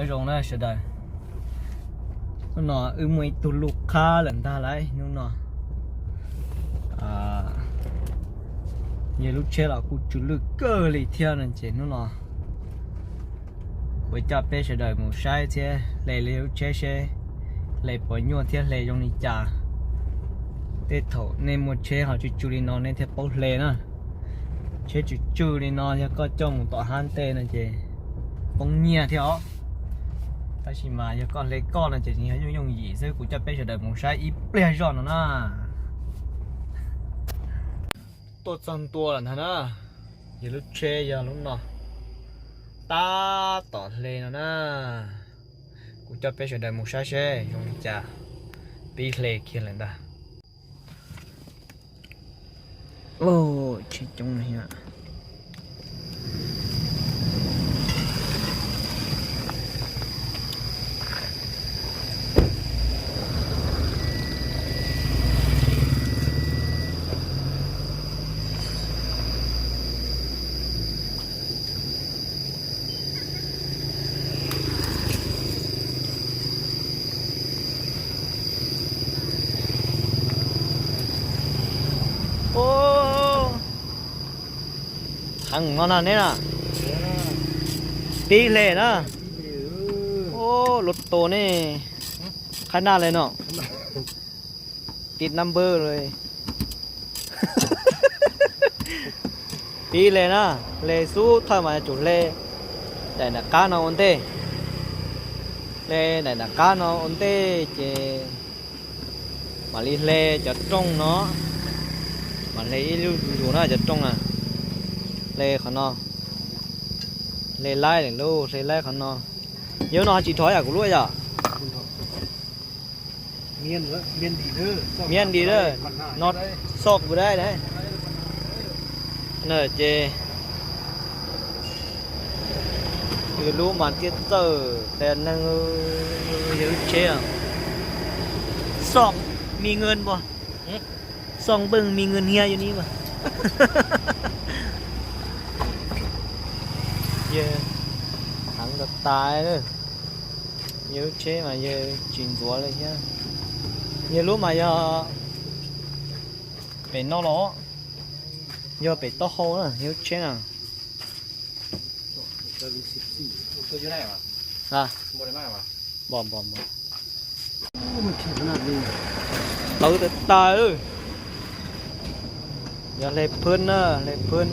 Nyob zoo na sawv daws, hnub no wb muaj ib tug luj qhab lawm ntag lauj. Hnub no yog lub tsheb los kuj tsw lwj kawg li thiab no ces hnub no kuv coj peb sawv daws mus saib thiab hle li lub tsheb seb hle puas nyuaj thiab hle zoo li cas. Tej thaum nej muaj tsheb ho tsw tsw li no nej thiaj paub hle na. Tsheb tsw tsw li no yog koj coj mus tom hab ntej no ces poob nyiaj thiab os. Tab sis mas yog koj hle koj no ces nws yog yooj yooj yim xwb. Kuv coj peb sawv daws mus saib ib pliag zoj no na. Tuaj txog ntua lawm ntag na. Yog lub tsheb yog lub no, tab tom hle no na. Kuv coj peb sawv daws mus saib seb zoo li cas. Pib hle kiag lawm ntag. Tsheb coob. Heev no na neb na. Pib hle na. Luag tus ne, qhab naj le no. Tiv nab npawb li. Pib hle na, hle xub thawj mas yuav tsum hle daim nram qab no ua ntej. Hle daim nram qab no ua ntej ces mam li hle cov rooj no. Mam hle ib lub zus na cov rooj na. Hle qhov no. Hle laib lawm lauj, hle laib qhov no. Yog no tsis dhov yam kuv lub yom. Miab nti lawm, no xoj kuv dab na ces lub mas thiaj txawj tias neeg yog lub tsheb. Xoj mi nqe npua, xoj npeej mi nqe hnia yog ni mas. Yawg heev tas tas na. Yawg lub tsheb mas yawg tsis ntxuav li thiab. Yawg lub mas yog pem no los, yog pem taub hau na yawg lub tsheb na. Tawv tas tas. Yog hle phwb na, hle phwb.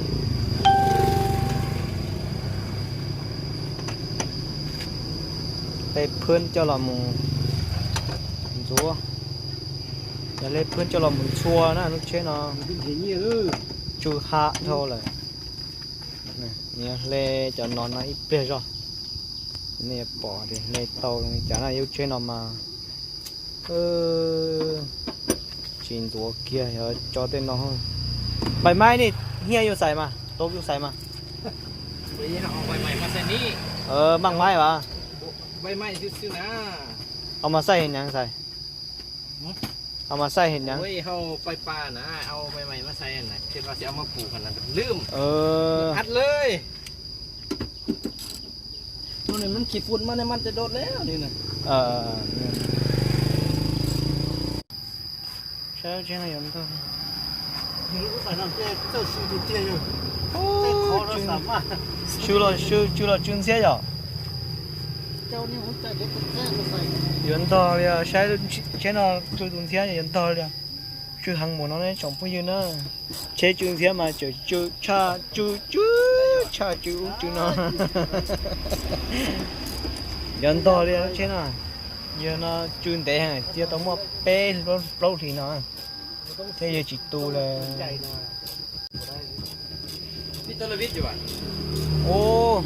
Hle phwb coj los mus ntxuav. Yog hle phwb coj los mus ntxhua na lub tsheb no. Tsw ha dhau lawm. Nws hle cov no no ib pliag zog. Nej pom tias hle tau li cas na, yawg lub tsheb no mas tsis ntxuav kiag, yog tso tej no. Npaim maib nej hnia yus xais mas, tau yus xais mas. Maj maib as. Ho mas xais heev nyav xais. Ho mas xais heev nyav. Saib tsheb no yuav ntog. Tsw los tsw ntxhiab yom. Yuav ntog li, saib tsheb no tsw tus ntxhiab yuav ntog li. Tsw heev npaum no ne tsoom phooj ywg na. Tsheb tsw ntxhiab mas tseem tsw tshaj tsw tsw tshaj tsw ub tsw no. Yuav ntog li lub tsheb no. Yog no tsw ntev heev, cia tau muaj peb plaub hlis no thiab yog tsis tu li. Ub,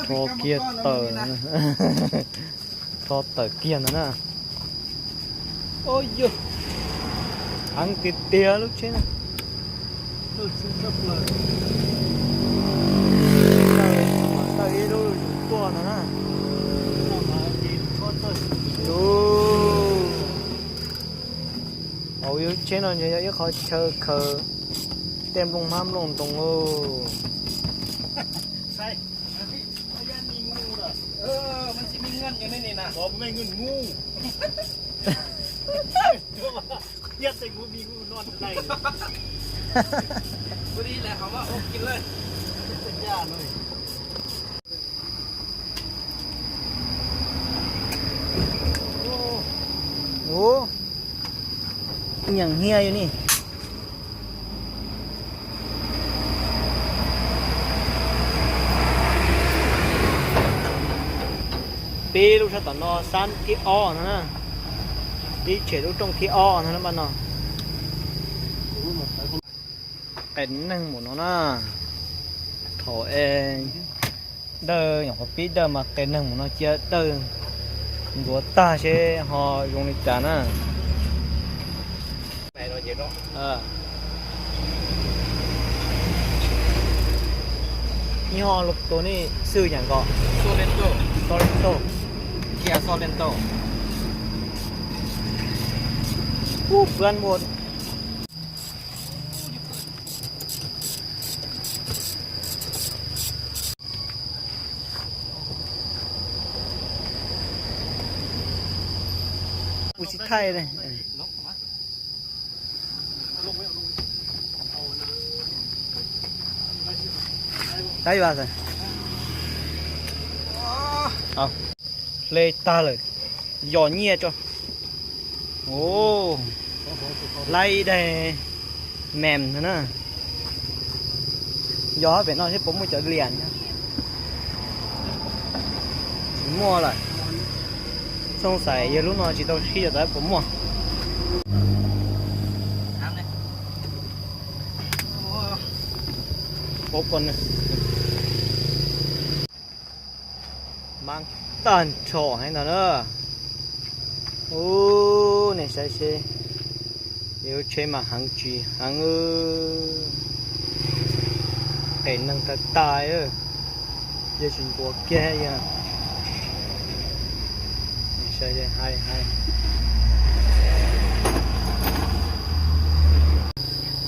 rho kiag tawm, rho tawm kiag ntawd na. Heev tiag tiag lub tsheb na. Tawm ib lub tuaj ntawd na. Hauv yus tsheb no ntshe yog ib qhov chaw khaws tej nplooj hmab nplooj ntoos. Ua yaj me ngu lawm. Ua yaj me ngu. Ua li lawm hov mas ua kis lawm. Ub, nyeem hia yus ni. Pib lub sab tom no xab thib ob no na. Pib tshem lub rooj thib ob no na pab no. Qe neeg mus no na. Thaum es dawj nyuam qhuav pib dawj mas qe neeg mus no cia dawj ntxuav tag seb ho zoo li cas na. Ib ho lus tus nej xwj yam nkaus. Sorento. Ub, pwab muaj. Kuv tsis thaij li. Hle tag lawm, yos nyiaj tso. Ub, laib daig meem no na. Yog pem no thiab puas muaj cov liam thiab? Tsis muaj lawm. Xoo xais yog lub no tsis tau sib cov tau puas muaj. Maab tag nrho heev ntag na. Ub, nej saib seb, lub tsheb mas heev tsis heev. Qe neeg tag tag, yog tsis ntuav kiag yog. Saib seb, hais hais,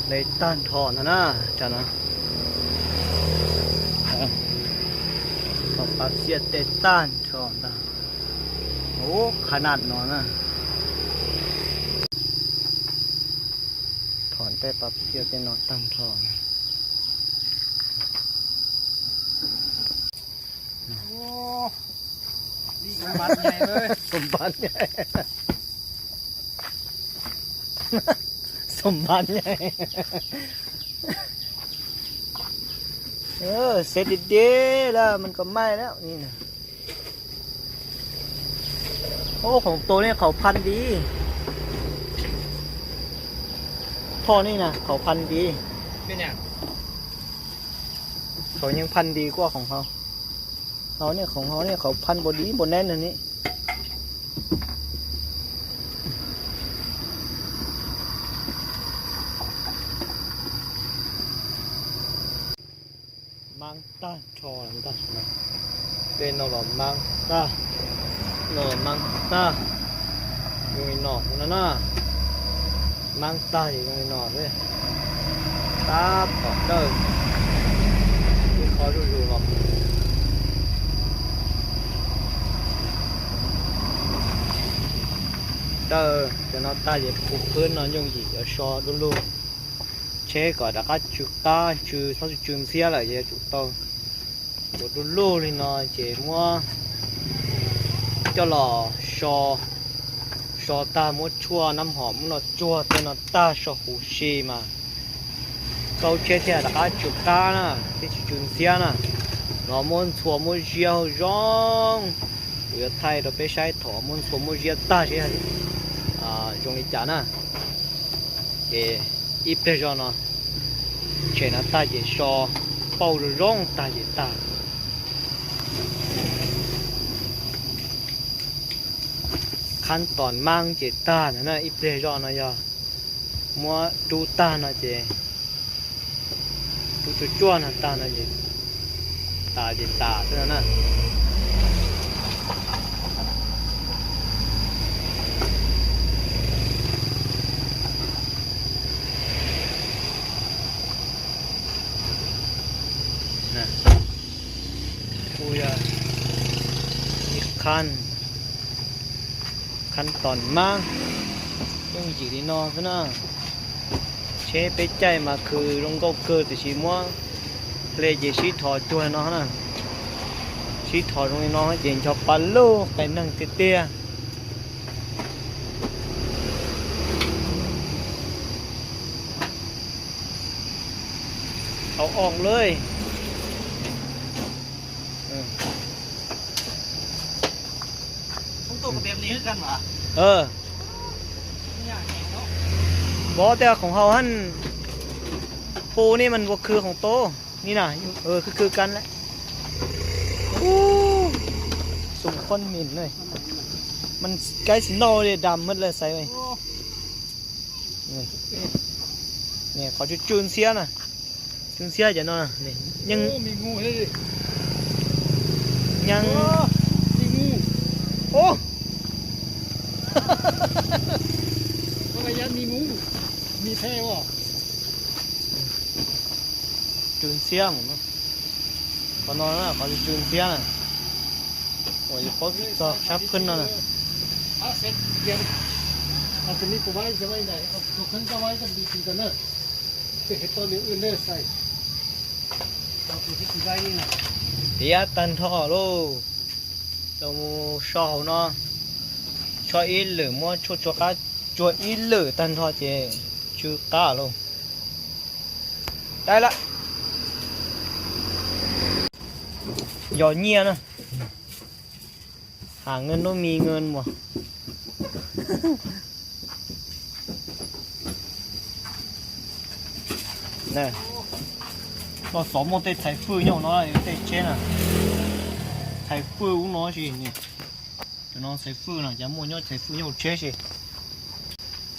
hle tag nrho ntag na, tsam no. Thaum pas xiaj tej tag nrho ntag. Ub, qhab naj no na. Thaum tej pas xiaj tej no tag nrho na. Xoo npab nyai, xoo npab nyai. Xeb deb deb lawm, mas kom maij lawm. Ub, khoom tus nej qhaum phaj nti. Thoj nej na, qhaum phaj nti. Qhaum nyeej phaj nti kuj khoom hau. Hau nej khoom hau nej qhaum phaj npaum dib npaum neb no ne. Maab tag nrho ntag. Tej no los maab tag, no los maab tag. Zoo li no no na. Maab tag ces zoo li no xwb. Tab tom dawj ib qho zuj zus los. Dawj cov no tag ces pus qwb no yooj yim yuav so du lug. Tsheb kom rov qab tsw qab, tsw txhob tsw ntxhiab lawm ces yuav tsum tau ua du lug li no ces muab coj los so, so tag muab tshuaj nab hom muab no tsuag tej no tag so huv si mas tau tsheb thiaj rov qab tsw qab na, thiaj tsis tsw ntxhiab na. No muab ntxhua muab ziab hauv zoo, kuv yuav thaij rau peb saib thaum muab ntxhua muab ziab tag seb zoo li cas na. Ces ib pliag zog no tshem no tag ces so pauj zoo zoo tag ces tag. Khab tom maab ces tag ntawd na, ib pliag zog no yog muab rub tag no ces rub tsuag tsuag no tag no ces tas ces tas xwb no na. Ib qhab, qhab tom mab, yooj yim li no xwb na. Tsheb peb caij mas khwv zoo nkauj kawg tiam sis muab hle ces sib dhos cuag no na. Sib dhos zoo li no ces ncho pa lug qee neeg tiag tiag. Tau ob lawm. Vov tej khoom haus hab, pum ni mas nws khwv khoom tau ni na, khwv khwv kan lawm. Xung quanh mình này, mình cái snow đi đầm mất là xài này. Nè, qhov tsw tsw ntxhiab na, tsw ntxhiab cov no, yeej, yeej, ub, tsw ntxhiab, qhov no qhov tsw tsw ntxhiab na, uas yus paub txog sab phwb no na. Tiav tag nrho lauj. Los mus so hauv no, so ib lwm muab tshuaj tsua qab, tsua ib lwm tag nrho ces tsw qab lauj. Dai lawm. Yog nyiaj na. Hab nws lub mi nws mus. Koj xov muaj tej txhais fwj nyob no, tej tsheb na. Txhais fwj ub no si, cov no txhais fwj no, cas muaj nyob txhais fwj nyob hauv tsheb si.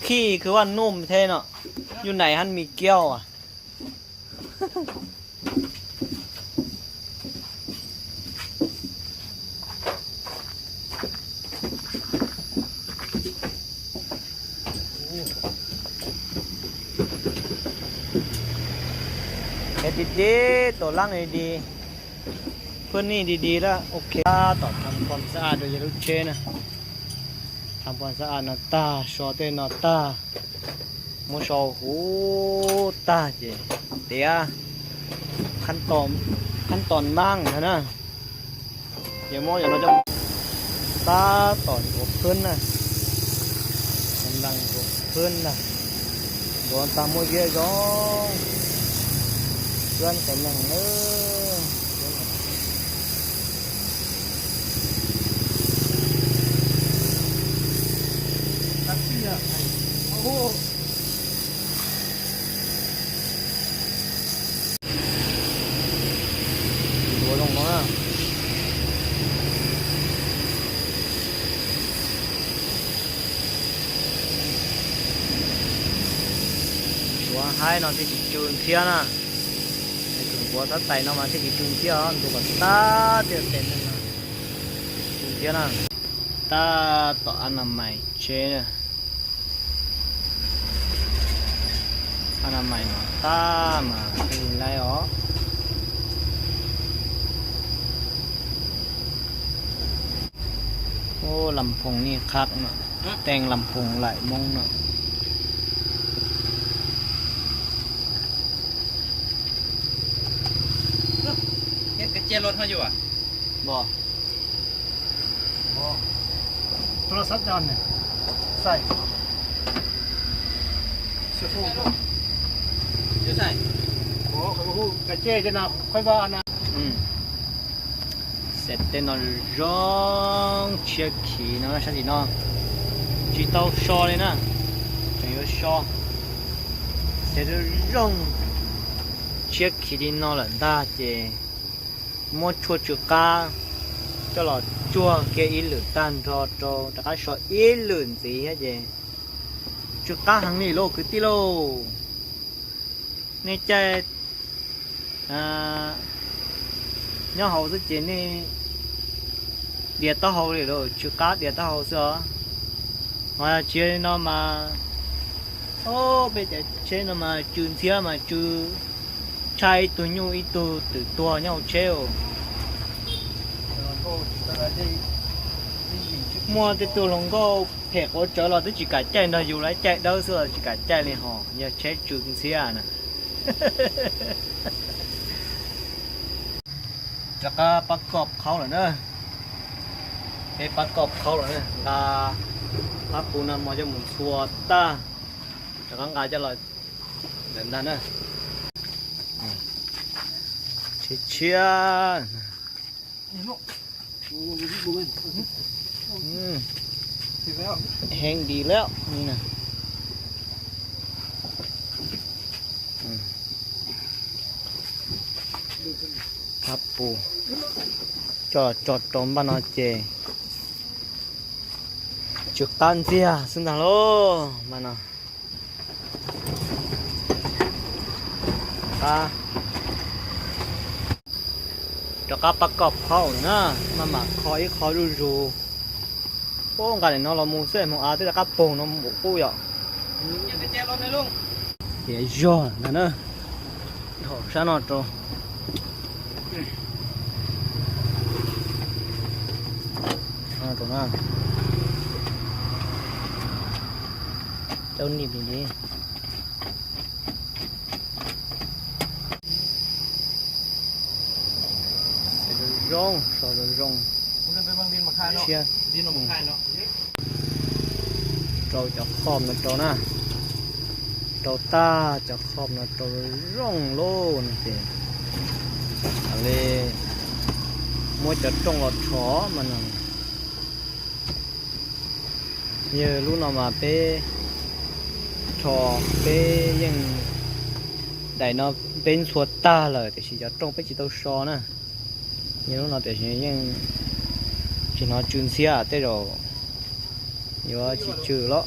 Khij khwv vaj nuj thiab no, yus nais hab mi kiau as. Ces tiv tiv tom lab di di, phwj nij di di lawm, ok. Tab tom tham pom xab as rau yawg lub tsheb na. Tham pom xab as no tag, so tej no tag, muab so huv tag ces tiav qhab tom mab ntag na. Ces muab yog no coj tab tom ntxuav phwb na. Ntxuav phwb ntag, ntxuav tag muab ziab zoo, zoo qee neeg na. Ntxuav zoo no na. Ntxuav haib no thiaj tsis tsw ntxhiab na. Tus ntxuav xab tais no mas thiaj tsis tsw ntxhiab, ntxuav kom tab tiaj tes no tsw ntxhiab na. Tab tom a na mais tsheb na. A na mais no tab mas laib os. Lam phoos nej qhab no, teej lam phoos laim Hmoob no. Xav tej no zoo tshiab khiv no sab tim no, tsis tau so li na, tseem yuav so. Xav zoo tshiab khiv li no lawm ntag ces muab tshuaj tsw qab coj los tsuag kiag ib lwm tag nrho rau rov qab so ib lwm ntxiv thiab ces tsw qab heev li lauj kwv tij lauj. Nej caij nyob hauv xwb ces nej dias taub hau li lauj, tsw qab dias taub hau xwb os. Ho tsis li no mas, o, peb cov tsheb no mas tsw ntxhiab mas tsw tshaj ib tug nyuj ib tug twm tuag nyob hauv tsheb os. Muaj tej tug hluas nkauj phem quav tsawv los twb tsis kam caij nrog yus lawm, caij dawb xwb los tsis kam caij li hos, yog tsheb tsw ntxhiab na. Rov qab pab koj qhaub lawm na. Peb pab koj qhaub lawm na, nqa phab pus no mos coj mus ntxhua tag, rov qab nqa coj los ntawm ntag na. Tshiab tshiab. Heev dis lawm. Phab pus coj tso rau npaj no ces tsw qab ntxiag xwb ntag lauj npaj no. Rov qab pab koj qhaub na, maj mam kho ib qho zuj zus. Ub, nqa nim no los mus xwb, hmoov av twb rov qab pog no npaum qub yom. Tiav zog ntag na. Dhau sab no rau. Rau na. Cau nim li li. Zoo, so zoo zoo. Siab. Rau cov khob no rau na. Rau tag cov khob no rau zoo lawm no ces mam li muab cov rooj los rho mas no. Yog lub no mas peb rho, peb yeej, daim no peb ntxhua tag lawm tiam sis cov rooj peb tsis tau so na. Yog lub no tiam sis yeej tsis hnov tsw ntxhiab, tej zaum yuav tsis tsw los.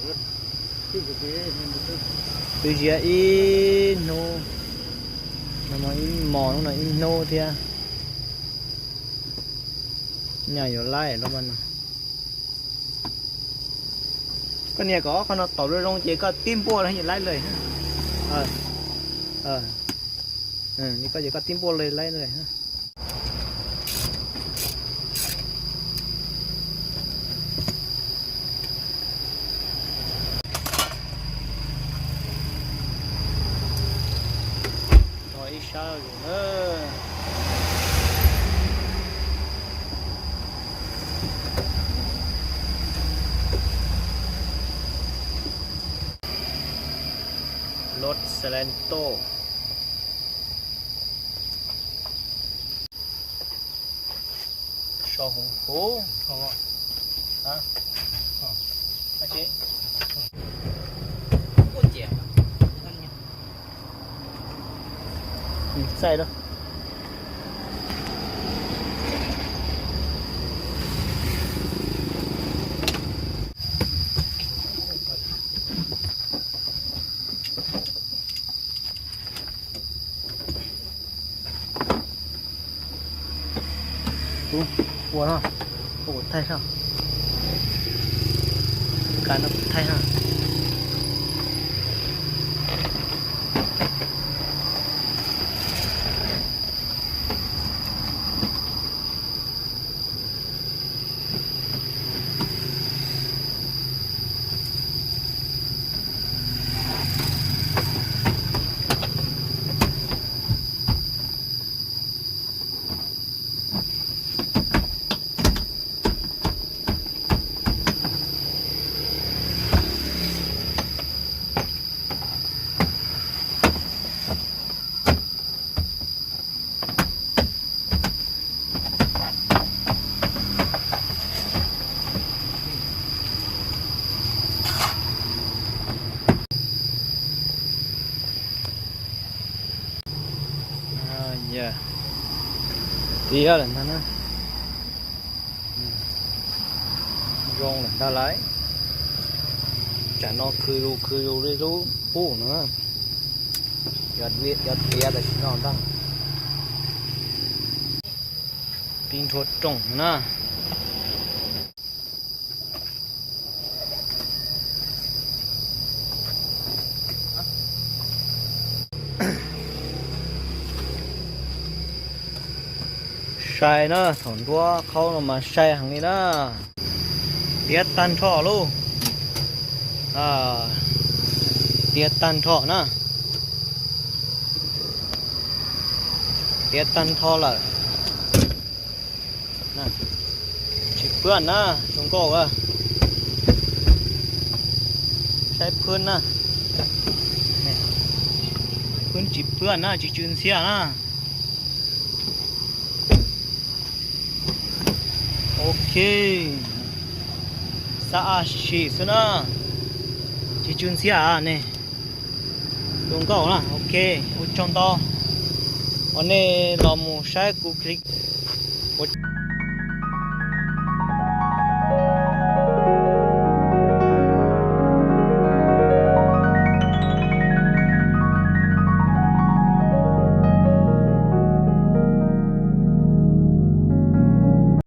Twb ziab ib hnub, ib mos hnub no ib hnub thiab. Nyaj yuav laib lub no. Koj nias kom ob qho no tau zoo zoo ces koj tib npuaj los yeej laib lawm. Li koj ces koj tib npuaj los laib lawm. Rho ib sab zus na. Los Salentos. So hov huv. Txaij lawm. Ua no, ua kuv thaij saib. Ka no kuv thaij saib. Tiav lawm ntag na. Zoo lawm ntag lauj. Tsam no khw zus khw zus li lub qub no. Yog tiav tam sim no ntag. Tib nrhuav rooj na. Sai na, thaum nruab qhaub no mas sai heev li na. Tiav tag nrho lauj. Tiav tag nrho na. Tiav tag nrho lawm. Tsis pwb na, zoo nkauj. Saib phwb na. Phwb tsis pwb na, tsis tsw ntxhiab na. Ok. Xab ab sim sim xwb na. Tsis tsw ntxhiab ne. Zoo nkauj na. Ok, ua tsaug ntau uas nej los mus saib kuv clip.